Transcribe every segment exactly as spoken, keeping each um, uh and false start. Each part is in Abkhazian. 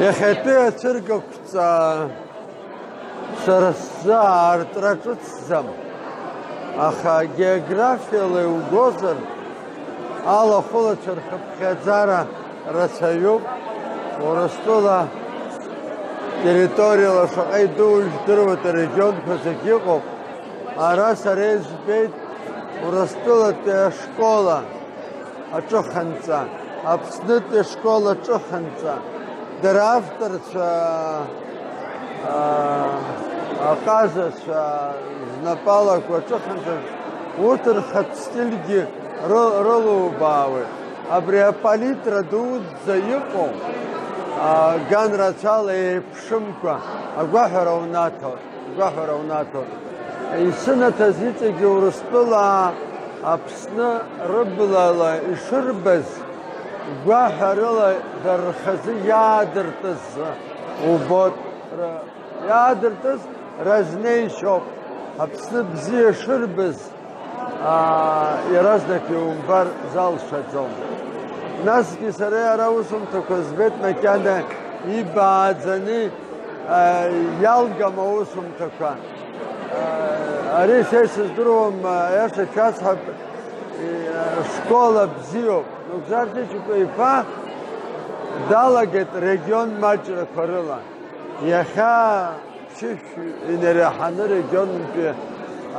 Иахьатәи ацәыргақәҵа сара сзы аартра ҿыцӡам, аха географиала иугозар, алахәылацәа рхыԥхьаӡара рацәаҩуп. Урыстәыла территориала шаҟа идуу жәдыруеит, арегионқәа зегь иҟоуп. Ара сара избеит Урыстәылатәи ашкола аҿыханҵа, Аԥснытәи ашкол аҿыханҵа, дара авторцәа, аа, аҟазацәа, знапалақәа аҿыханҵа, урҭ рхатә стильгьы ры-, рылубаауеит. Абри апалитра дуӡӡа иҟоу, аа, ган рацәала еиԥшымкәа агәаҳәара унаҭоит. Гәаҳәара унаҭоит. Исынаҭаз иҵегьы Урыстәылаа Аԥсны рыблала ишырбаз, гәаҳәарыла дара рхазы иаадыртыз убоит. Р-, иаадыртыз разнеишьоуп. Аԥсны бзиа шырбаз, аа, иаразнак иумбар залшаӡом. Насгьы сара ара аусумҭақәа збеит, макьана ибааӡаны, аа, иалгам аусумҭақәа. Аа, ари са исыздыруам, аиаша шәасҳәап, и-, школа бзиоуп. Нугзар Ҷыҷыкәа-иԥа далагеит регион маҷрақәа рыла. Иахьа ԥшьышә инареиҳаны регионтәи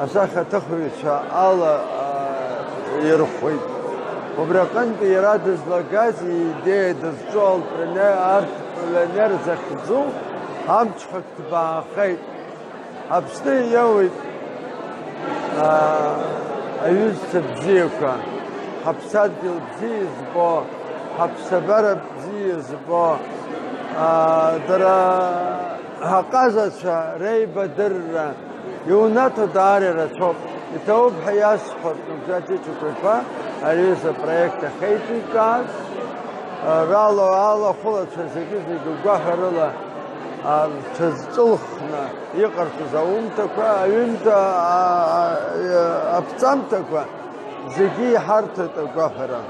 асахьаҭыхҩцәа ала, аа, ирхәеит. Убри аҟынтәи иара дызлагаз, иидеиа дызҿу алпленер, арҭ пленер захьӡу амҽхак ҭбаахеит. Аԥсны иоуеит, аа, аҩызцәа бзиақәа, ҳаԥсадгьыл бзиа избо, ҳаԥсабара бзиа избо, аа, дара ҳаҟазацәа реибадырра иунаҭо даара ирацәоуп. Иҭабуп ҳәа иасҳәоит Нугзар Ҷыҷыкәа-иԥа, ари азы апроект ахьеиҿикааз, рала алахәылацәа зегьы-зегьы гәаҳәарыла, а, рҽазҿылхны иҟарҵаз аумҭақәа, аҩымҭа, а, а, аԥҵамҭақәа зегьы иҳарҭоит агәаҳәара.